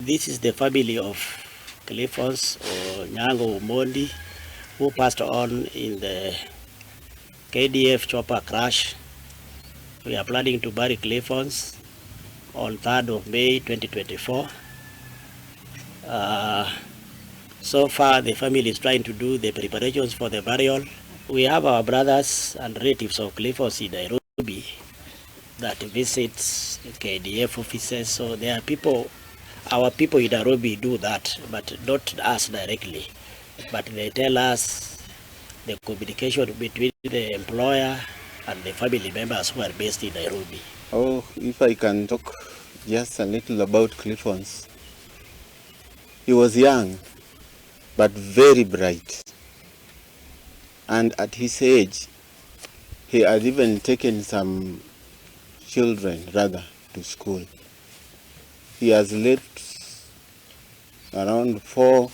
This is the family of Cliffons Onyango Omondi, who passed on in the KDF chopper crash. We are planning to bury Cliffons on 3rd of May 2024. So far, the family is trying to do the preparations for the burial. We have our brothers and relatives of Cliffons in Nairobi that visits KDF offices. So there are people, our people in Nairobi do that, but not us directly. But they tell us the communication between the employer and the family members who are based in Nairobi. Oh, if I can talk just a little about Cliffons. He was young, but very bright. And at his age, he had even taken some children, rather, to school. He has left around four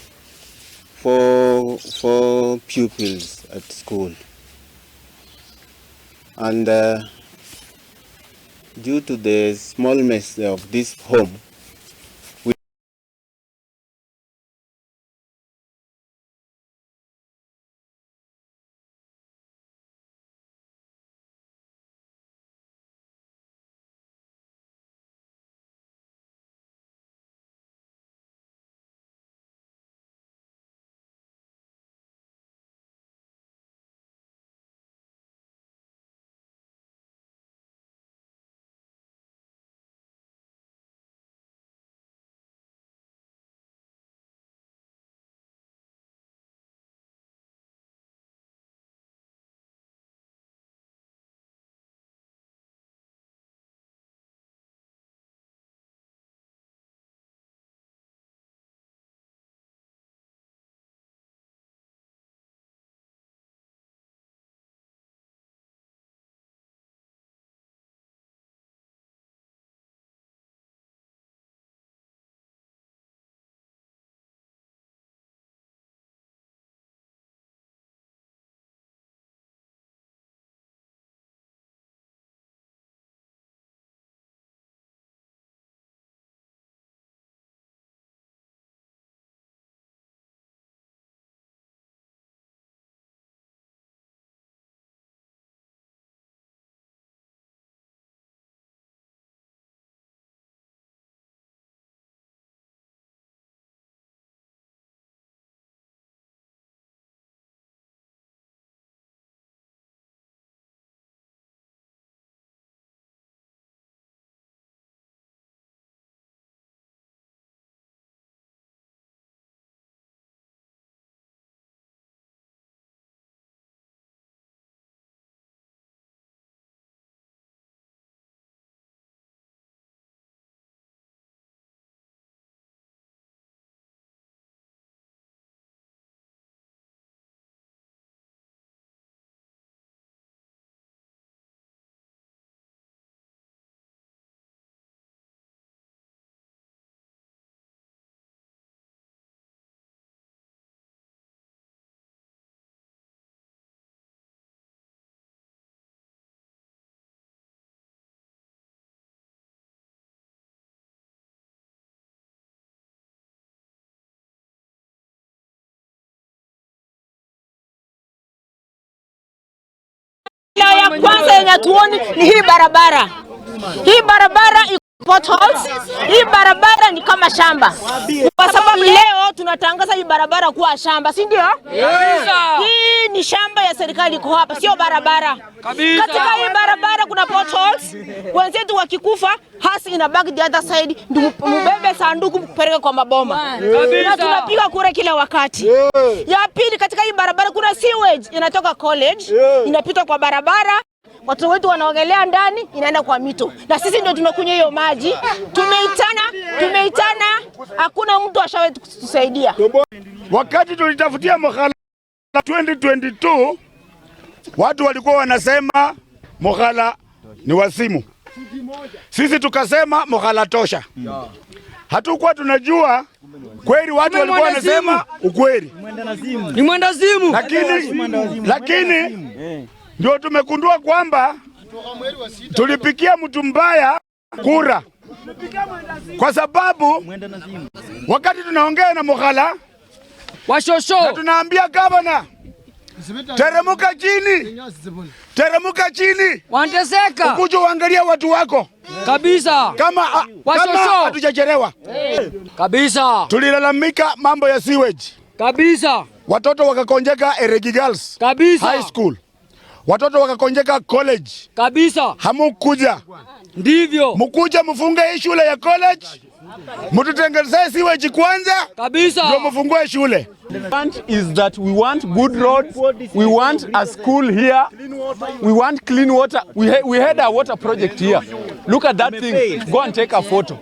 pupils at school. And due to the smallness of this home, Ya kwanza yenye hatuoni ni hii barabara. Hii barabara iko potholes. Hii barabara ni kama shamba. Kwa sababu leo tunatangaza hii barabara kuwa shamba, si ndio? Hii ni shamba ya serikali iko hapa, sio barabara. Katika hii barabara kuna potholes. Wenzetu wakikufa, hearse inabaki the other side, ndio mubebe sanduku mpeleke kwa maboma. Na tunapiga kura kila wakati. Ya pili, katika hii barabara kuna sewage inatoka college, inapita kwa barabara. Watoto wetu wanaogelea ndani, inaenda kwa mito, na sisi ndio tunakunywa hiyo maji. Tumeitana, tumeitana, hakuna mtu ashawahi kutusaidia. Wakati tulitafutia Mukhala 2022, watu walikuwa wanasema Mukhala ni wazimu. Sisi tukasema Mukhala tosha. Hatukuwa tunajua kweli, watu walikuwa wanasema ukweli, Ni mwenda zimu. Lakini ndio tumegundua kwamba tulipigia mtu mbaya kura. Kwa sababu wakati tunaongea na Mukhala Washosho. Na tunaambia gavana, teremuka chini, teremuka chini, Wanateseka. Ukuje uangalie watu wako kabisa. Kama Washosho. hatujachelewa kabisa. Tulilalamika mambo ya sewage kabisa. Watoto wakakonjeka Eregi Girls kabisa High School, watoto wakakonjeka college kabisa. Hamukuja, ndivyo. Mkuja mfunge hii shule ya college, mtutengenezee sewage kwanza kabisa, ndio mfungue shule. Want is that we want good roads, we want a school here, we want clean water. We had a water project here. Look at that thing. Go and take a photo.